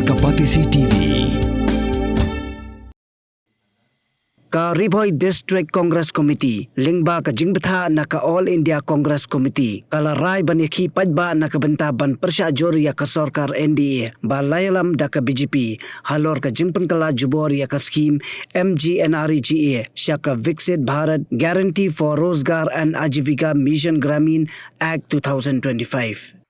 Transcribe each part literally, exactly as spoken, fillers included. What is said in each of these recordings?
Ka Batesi T V. Ka Ri Bhoi District Congress Committee lyngba ka jingbthah na ka All India Congress Committee ka la rai ban ïakhih paidbah na ka bynta ban pyrshah jur ïa ka sorkar N D A ba la ïalam da ka B J P halor ka jingpynkylla jubor ïa ka skhim M G N R E G A sha ka Viksit Bharat Guarantee for Rozgar and Ajivika Mission Gramin Act two thousand twenty-five.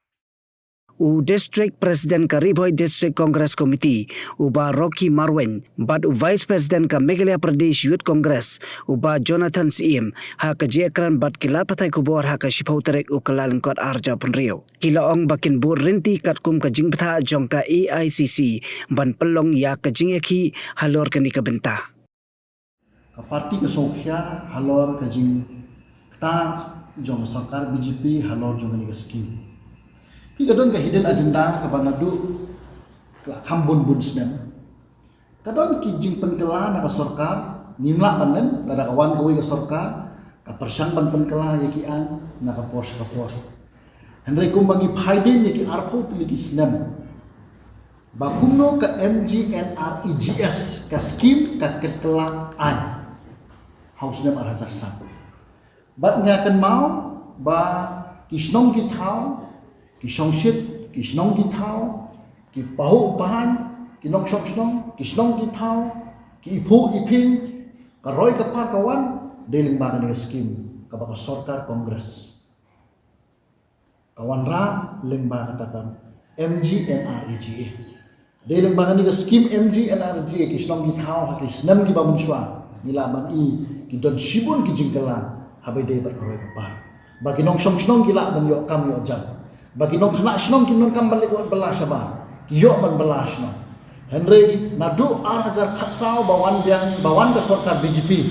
U District President ka Ri Bhoi District Congress Committee, u Bah Rocky Marwein, bad u Vice President ka Meghalaya Pradesh Youth Congress, u Bah Jonathan Syiem, ha ka jingïakren bad ki lad pathai khubor ha ka shiphew tarik u Kyllalyngkot arhajar arphew hynriew. Ki la ong ba kin bud ryntih katkum ka jingbthah jong ka A I C C ban pynlong ïa ka jingïakhih halor kane ka bynta. Ka parti ka sngewkhia halor ka jingktah jong ka sorkar B J P halor jong kane ka skim. Phi, ka don ka hidden agenda kaba naduh ka la kham bun bun snem. Ka don ki jingpynkylla na ka sorkar, ngim lah ban len, lada ka wan kawei ka sorkar, ka pyrshang ban pynkylla ïa ki aiñ na ka por sha ka por. Hynrei kumba ngi phai dien ïa ki arphew tylli ki snem, ba kumno ka M G N R E G S, ka skim ka kylla aiñ, ha u snem arhajar san. Bad nga kynmaw ba ki shnong ki thaw, ki shongshit, ki shnong ki thaw, ki pahuh pahain, ki nongshong shnong, ki shnong ki thaw, ki iphuh iphieng, ka roi ka par ka wan dei lyngba kane ka skim kaba ka sorkar Congress ka wanrah lyngba kata ka M G N R E G A. Dei lyngba kane ka skim M G N R E G A ki shnong ki thaw ha ki snem kiba mynshuwa ngi lah ban i ki don shibun ki jingkylla haba ïadei bad ka roi ka par. Ba ki nongshong shnong ki lah ban ïoh kam ïoh jam. Ba ki nongkhynnah shnong kim donkam ban leit wad bylla shabar, ki ïoh ban bylla shnong. Hynrei naduh arhajar khatsaw ba wan biang, ba wan ka sorkar B J P,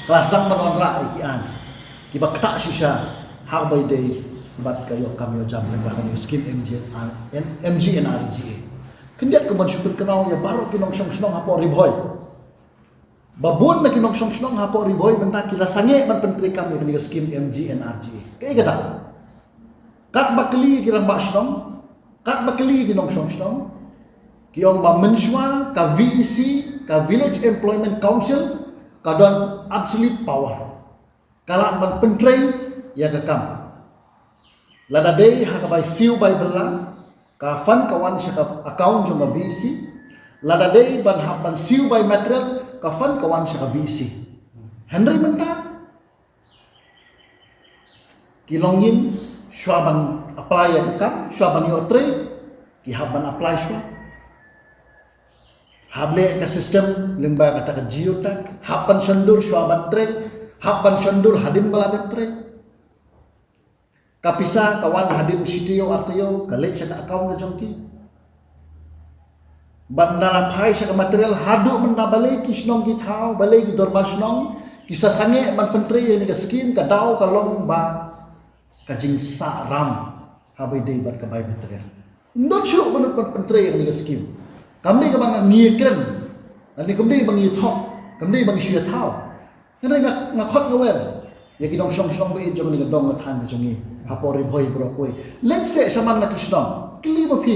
ka la sdang ban wanrah ïa ki aiñ kiba ktah shisha haba ïadei bad ka ïoh kam ïoh jam lyngba kane ka skim M G N R, M-, M G N R E G A. Khyndiat kumban shu pynkynmaw ïa baroh ki nongshong shnong hapoh Ri Bhoi. Ba bun na ki nongshong shnong hapoh Ri Bhoi mynta ki la sangeh ban pyntreikam ïa kane ka skim M G N R E G A. Kaei kata? Katba kylli ki rangbah shnong, katba kylli ki nongshong shnong, ki ong ba mynshuwa ka V E C, ka Village Employment Council, ka don absolute power. Ka lah ban pyntrei ïa ka kam. Lada dei ha ka bai siew bai bylla, ka fund ka wan sha ka account jong ka V E C. Lada dei ban hap ban siew bai material, ka fund ka wan sha ka V E C. Hynrei mynta ki longïing shuwa ban apply ïa ka kam, shuwa ban ïoh trei, ki hap ban apply shuwa. Hap leh ka system lyngba kata ka geotag, hap ban shon dur shuwa ban trei, hap ban shon dur hadien ba la dep trei. Ka pisa ka wan hadien shi taïew ar taïew, ka leit sha ka account ka jong ki. Bad ynda la phai sha ka material, haduh mynta balei ki shnong ki thaw, balei ki dorbar shnong ki sa sangeh ban pyntrei ïa kane ka skim, ka daw ka long ba ka jingsah ram haba ïadei bad ka bai material. Ym don shuh ban, ban pyntrei ïa kane ka skim. Kam dei kaba ngi ïakren, lane kam dei ba ngi ïathoh, kam dei ba ngi shu ïathaw. Hynrei nga, nga khot nga wer ïa ki nongshong shnong ba ïeit jong kane ka dong ka thaiñ ka jong ngi hapoh Ri Bhoi baroh kawei. Leit seh shaman na ki shnong, kylli ma phi.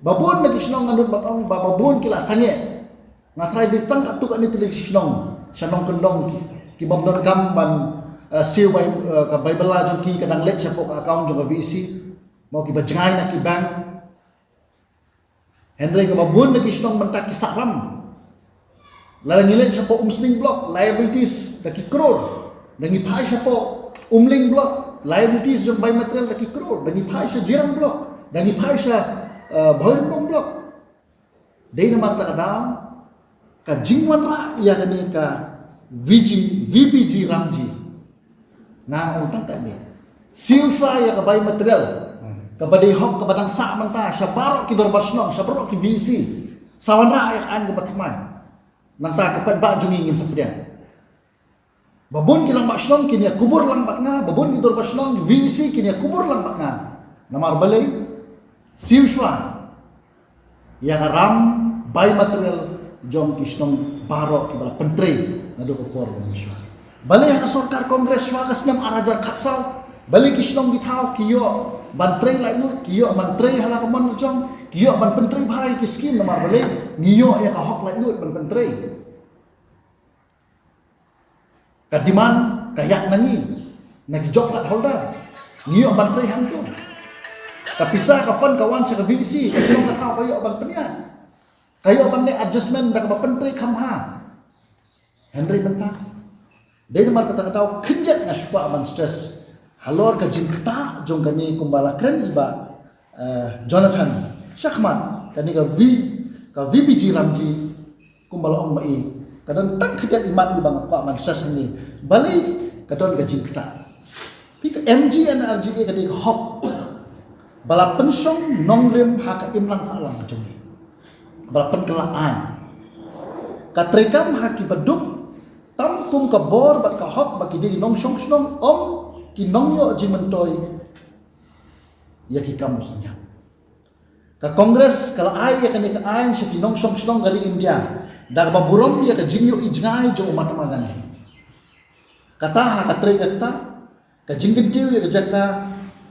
Ba bun na ki shnong, nga nud ban ong ba, ba bun ki la sangeh. Nga tharai dei tang katto katne tylli ki shnong sha nongkyndong ki, ki bym donkam ban, eh, siew bai, eh, ka bai bylla jong ki, ka dang leit shapoh ka account jong ka V E C. Mo, kiba jngai na ki bank. Hynrei kaba bun na ki shnong mynta ki sah ram. Lada ngi leit shapoh Umsning Block, liabilities da ki crore. Da ngi phai shapoh Umling Block, liabilities jong bai material da ki crore. Da ngi phai sha Jirang Block, da ngi phai sha, eh, Bhoirymbong Block. Dei namar kata ka daw, ka jingwanrah ïa kane ka V G, V P G RAM G. Nga ong tang katne. Siew shuwa ïa ka bai material, kaba dei hok, kaba dang sah mynta sha baroh ki dorbar shnong, sha baroh ki V E C. Sa wanrah ïa ka aiñ kaba thymmai. Nangta ka paidbah jong ngi ngin sa pdiang. Ba bun ki rangbah shnong kin ïa kubur lang bad nga, ba bun ki dorbar shnong, V E C kin ïa kubur lang bad nga. Namar balei? Siew shuwa ïa ka ram bai material jong ki shnong baroh kiba la pyntrei naduh ka por ba mynshuwa. Balei ha ka sorkar Congress shuwa ka snem arhajar khatsaw, balei ki shnong ki thaw ki ïoh Ban trei laitluid, ki ïoh ban trei ha la ka mon jong, ki ïoh ban pyntrei bha ïa ki skim namar balei, ngi ïoh ïa ka hok laitluid ban pyntrei. Ka demand ka ïaid na ngi, na ki job card holder. Ngi ïoh ban trei hangto. Ka pisa ka fund ka wan sha ka V E C, ka shnong ka thaw ka ïoh ban pynïaid. Ka ïoh ban leh adjustment da kaba pyntrei kham bha. Hynrei mynta, dei namar kata ka daw khyndiat nga shu kwah ban stress halor ka jingktah jong kane kumba la kren i Bah, eh, Jonathan shakhmat, kane ka V, ka V B G Ramji, kumba la ong ma i, ka don tang khyndiat i mat i ba nga kwah ban stress hangne. Balei ka don ka jingktah? Phi, ka M G N R G A ka dei ka hok ba la pynshong nongrim ha ka imlang sahlang ka jong ngi, ba la pynkylla aiñ. Ka treikam ha ki baduk tam kum ka bor bad ka hok ba ki dei nongshong shnong, ym ki nongïoh jingmyntoi ïa ki kam u synñiang. Ka Congress ka la ai ïa kane ka aiñ sha ki nongshong shnong ka ri India da kaba burom ïa ka jingïohi jngai jong u Mahatma Gandhi. Kata ha ka trei ka kata, ka jingkyntiew ïa ka jaka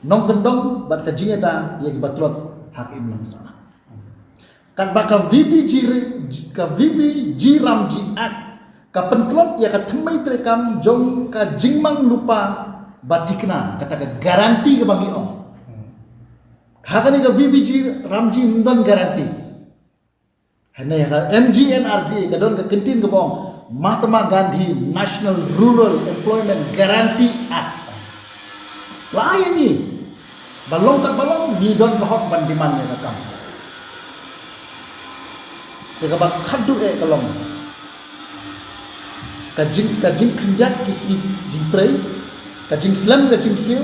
nongkyndong bad ka jingïada ïa ki ba tlot ha ka imlang sahlang. Katba ka V B G re-, ka V B G Ramji Act ka pyntlot ïa ka thymmei treikam jong ka jingmang lypa ba thikna, kata ka guarantee kaba ngi ong. Ha kane ka V B G Ramji ym don guarantee. Hynrei ha ka M G N R G A ka don ka kyntien kaba ong Mahatma Gandhi National Rural Employment Guarantee Act. La ai ïa ngi ba long kat ba long ngi don ka hok ban demand ïa ka kam. Te kaba khadduh eh ka long ka jing, ka jingkhyndiat ki sngi jingtrei, ka jingslem ka jingsiew,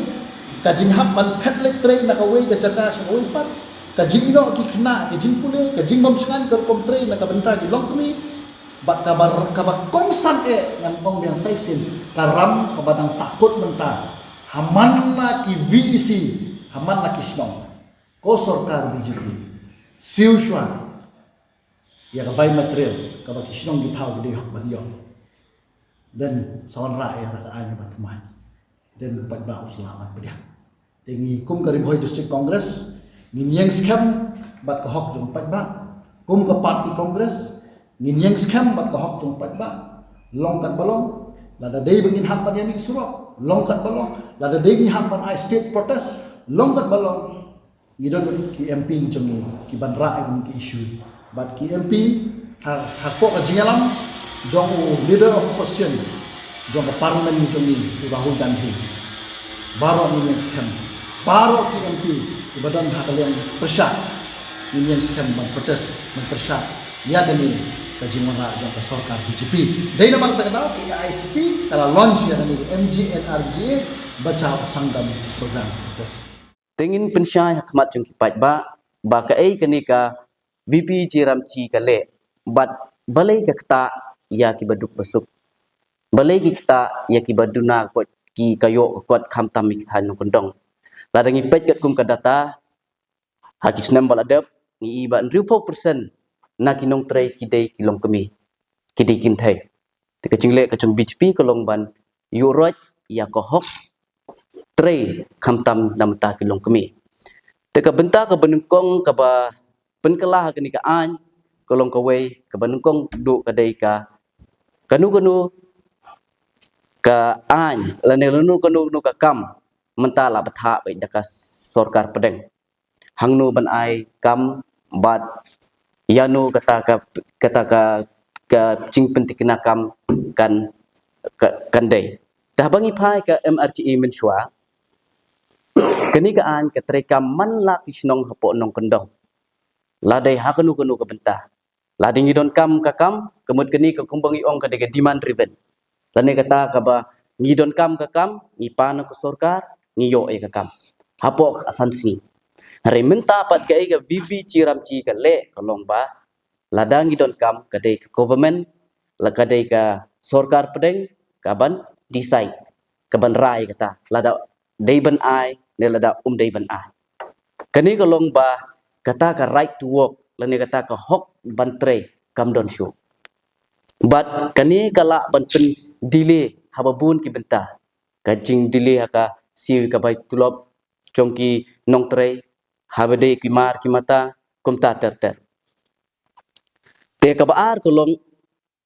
ka jinghap ban phet leit trei na kawei ka jaka sha kawei pat, ka jingïehnoh ki khynnah, ka jingpule, ka jingbym shngaiñ ka rukom trei na ka bynta ki longkmie, bad kaba, kaba kongsan eh ngan ong biang sa shisien, ka ram kaba dang sahkut mynta ha man la ki V E C, ha man la ki shnong. Ko sorkar B J P, siew shuwa ïa ka bai material kaba ki shnong ki thaw ki dei hok ban ïoh. Dei sa wanrah ïa ka aiñ ba thymmai. Dei u paidbah u sa lah ban pdiang. Te ngi kum ka Ri Bhoi District Congress ngin ïeng skhem bad ka hok jong u paidbah. Kum ka party Congress ngin ïeng skhem bad ka hok jong u paidbah. Long kat ba long, lada dei ba ngin hap ban ïa mih surok, long kat ba long, lada dei ngin hap ban ai state protest, long kat ba long. Ngi don ki M P jong ngi ki ban rah ïa kine ki issue. Bad ki M P ha, hapoh ka jingïalam jong u leader of opposition jong ka parliament jong ngi, u Rahul Gandhi. Baroh ngin ïeng skhem. Baroh ki M P kiba don ha ka liang pyrshah ngin ïeng skhem ban protest, ban pyrshah ïa kane ka jingwanrah jong ka sorkar B J P. Dei namar kata ka daw ka A I C C ka la launch ïa kane ka M G N R G A Bachao Sangam program protest. Te ngin pynshai ha khmat jong ki paidbah ba kaei kane ka V B G Ramji ka leh bad balei ka ktah ïa kiba duk ba suk. Balei ki ktah ïa kiba duna kot, ki ka ïoh kot khamtam ïa ki thaw nongkyndong. Lada ngi peit katkum ka data ha ki snem ba la dep, ngi i ba hynriewphew percent na ki nongtrei ki dei ki longkmie, ki dei kynthei. Te ka jingleh ka jong B J P ka long ban ïuh roit ïa ka hok trei khamtam na bynta ki longkmie. Te ka bynta kaba nyngkong kaba pynkylla ha kane ka aiñ ka long kawei, kaba nyngkong duh ka dei ka kano kano ka aiñ lane kano kano ka kam mynta la bthah beit da ka sorkar pdeng. Hangno ban ai kam bad ïano kata ka, kata ka, ka jingpyntikna kam kan, ka, kan dei. Te haba ngi phai ka M R G A mynshuwa, kane ka aiñ ka treikam man la ki shnong hapoh nongkyndong. La dei ha kano kano ka bynta. Lada ngi donkam ka kam, ka mut kane ka kumba ngi ong ka dei ka demand driven. Lane kata kaba ngi donkam ka kam, ngi pan na ka sorkar, ngi ïoh ïa ka kam hapoh ka san sngi. Hynrei mynta pat kaei ka V B G Ramji ka leh ka long ba lada ngi donkam ka dei ka government, la ka dei ka sorkar pdeng ka ban decide, ka ban rai kata lada dei ban ai ne lada um dei ban ai. Kane ka long ba kata ka right to work lane kata ka hok ban trei kam don shuh. Bad kane ka lah ban pyn delay haba bun ki bynta. Ka jing delay ha ka siew ka bai tulop jong ki nongtrei, haba dei ki mar ki mata, kumta ter ter. Te kaba ar ka long,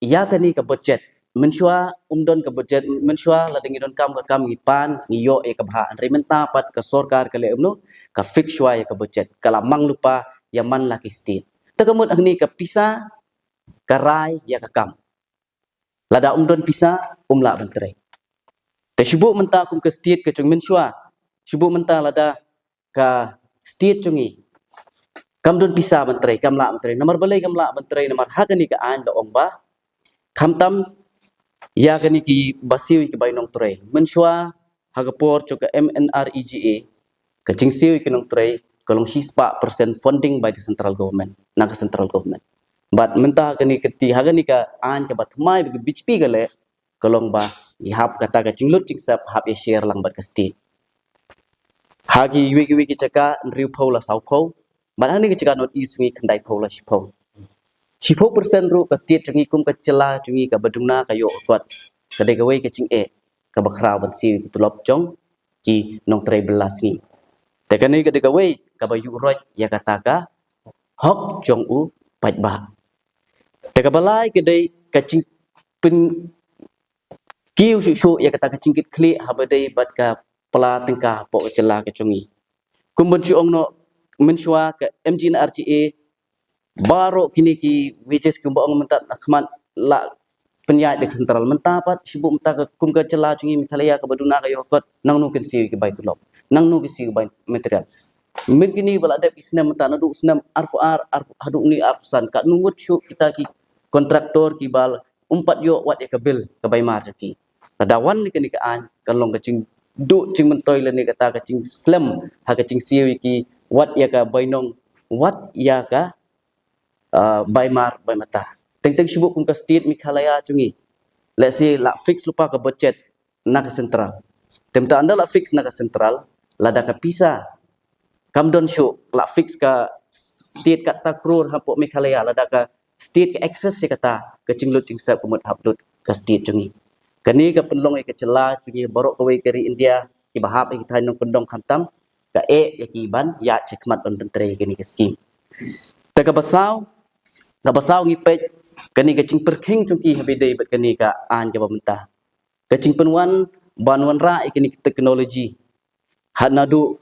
ïa kane ka budget. Mynshuwa um don ka budget, mynshuwa lada ngi donkam ka kam ngi pan, ngi ïoh ïa ka bha. Hynrei mynta pat ka sorkar ka leh kumno, ka fix shuwa ïa ka budget. Ka la mang lypa ïa man la ki state. Te ka mut hangne ka pisa, ka rai ïa ka kam. Lada um don pisa, um lah ban trei. Te shu buh mynta kum ka state ka jong ngi mynshuwa. Shu buh mynta lada ka state jong ngi kam don pisa ban trei, kam lah ban trei. Namar balei kam lah ban trei, namar ha kane ka aiñ la ong ba khamtam ïa kine kiba siew ïa ki bai nongtrei. Mynshuwa ha ka por jong ka MNREGA, ka jingsiew ïa ki nongtrei ka long shispah percent funding by the central government, na ka central government. Bad mynta ha kane ka ti, ha kane ka aiñ kaba thymmai ba ka BJP ka leh, ka long ba i hap kata ka jinglut jingsep hap ïa share lang bad ka state. Ha kiwei kiwei ki jaka hynriewphew la sawphew, bad ha kane ka jaka North East jong ngi khyndaiphew la shiphew. Shiphew percent ruh ka state jong ngi kum ka jylla jong ngi kaba duna ka ïoh ka kot. Ka dei kawei ka jingeh kaba khraw ban siew ïa ki tulop jong ki nongtrei bylla sngi. Te kane ka dei kawei kaba ïuh roit ïa kata ka hok jong u paidbah. Te kaba lai ka dei ka jingpynkiew shuh shuh ïa kata ka jingkitkhlieh haba dei bad ka pla tyngka hapoh ka jylla ka jong ngi. Kum ban shu ong noh, mynshuwa ka MGNREGA, baroh kine ki wages kumba ong mynta na khmat la pynïaid da ka central. Mynta pat shu buh mynta ka kum ka jylla jong ngi Meghalaya kaba duna ka ïoh ka kot, nangno kin siew ïa ki bai tulop, nangno kin siew ïa ki bai material. Mynta kine ba la dep ki snem mynta naduh snem arphew ar, arphew, haduh une arphew san, katno ngut shuh kita ki kontraktor kiba um pat ïoh wat ïa ka bill ka bai mar jong ki. Lada wan ïa kane ka aiñ kan long ka jingduh jingmyntoi lane kata ka jingslem ha ka jingsiew ïa ki, wat ïa ka bainong, wat ïa ka, ah, bai mar bai mata. Teng teng shu buh kum ka state Meghalaya jong ngi, lehse la fix lypa ka budget na ka central. Te mynta ynda la fix na ka central, lada ka pisa kam don shuh, la fix ka state kata crore hapoh Meghalaya, lada ka state ka access ïa kata ka jinglut jingsep ka mut hap lut ka state jong ngi. Kane ka pynlong ïa ka jylla jong ngi baroh kawei ka ri India kiba hap ïa ki thaiñ nongkyndong khamtam ka eh ïa ki ban ïaid shakhmat ban pyntrei ïa kane ka skim. Te kaba saw, kaba saw ngi peit kane ka jingpyrkhing jong ki haba ïadei bad kane ka aiñ kaba mynta. Ka jingpynwan ban wanrah ïa kine ki technology, ha naduh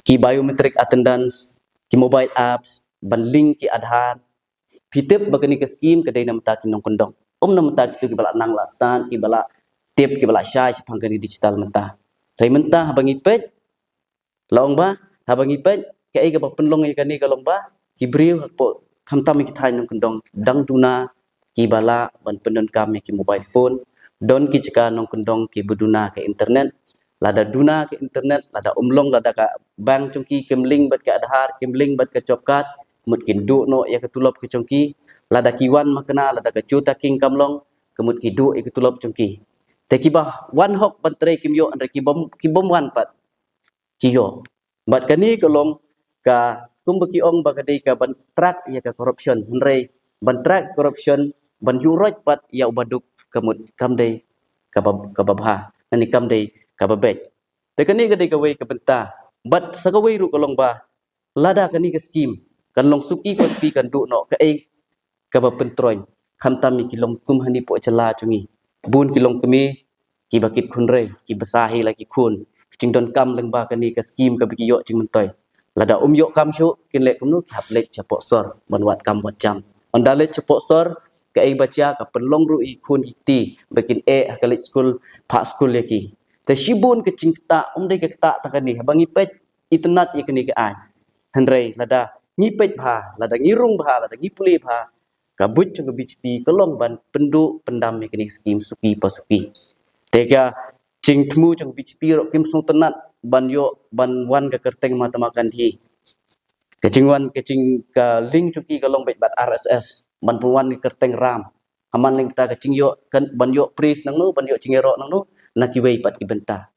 ki biometric attendance, ki mobile apps, ban link ki Aadhaar. Phi tip ba kane ka skim ka dei na bynta ki nongkyndong, ym na bynta kito kiba la nang la stad, kiba la tip, kiba la shai shaphang kane digital mynta. Hynrei mynta haba ngi peit, la ong ba haba ngi peit, kaei kaba pynlong ïa kane ka long ba ki briew hapoh khamtam ïa ki thaiñ nongkyndong dang duna kiba lah ban pyndonkam ïa ki mobile phone. Don ki jaka nongkyndong kiba duna ka internet. Lada duna ka internet, lada ym long, lada ka bank jong ki kim link bad ka Aadhaar, kim link bad ka job card, ka mut kin duh noh ïa ka tulop ka jong ki. Lada ki wan makna, lada ka queue taking kam long, ka mut ki duh ïa ka tulop jong ki. Te kiba wan hok ban trei kim ïoh, hynrei ki bym, ki bym wan pat ki ïoh. Bad kane ka long ka, kumba ki ong ba ka dei ka ban track ïa ka corruption. Hynrei ban track corruption, ban ïuh roit pat ïa uba duk, ka mut kam dei kaba, kaba bha, lane kam dei kaba beit. Te kane ka dei kawei ka bynta. Bad sa kawei ruh ka long ba lada kane ka skim kan long suki pa suki, kan duh noh, kaei kaba pyntroiñ, khamtam ïa ki longkum hangne hapoh jylla jong ngi. Bun ki longkmie kiba kit khun rei, kiba sa hi la ki khun. Ka jingdonkam lyngba kane ka skim kaba ki ïoh jingmyntoi, lada ym ïoh kam shuh, kin leh kumno? Ki hap leit shapoh sor ban wad kam wad jam. Ynda leit shapoh sor, kaei ba jia? Ka pynlong ruh ïa ki khun ki kti ba kin eh ha ka leit skul, phah skul ïa ki. Te shibun ka jingktah, ym dei ka ktah tang kane, haba ngi peit itynnad ïa kane ka aiñ. Hynrei lada ngi peit bha, lada ngi rung bha, lada ngi pule bha, ka buit jong ka BJP ka long ban pynduh pyndam ïa kane ka skim suki pa suki. Te ka jingthmu jong ka BJP ruh kim sngewtynnad ban ïoh, ban wan ka kyrteng Mahatma Gandhi. Ka jingwan, ka jing, ka link jong ki ka long beit bad RSS, ban pynwan ka kyrteng Ram. Ha man lynta ka jingïoh, kan, ban ïoh praise nangno, ban ïoh jingïaroh nangno? Na kiwei pat ki bynta.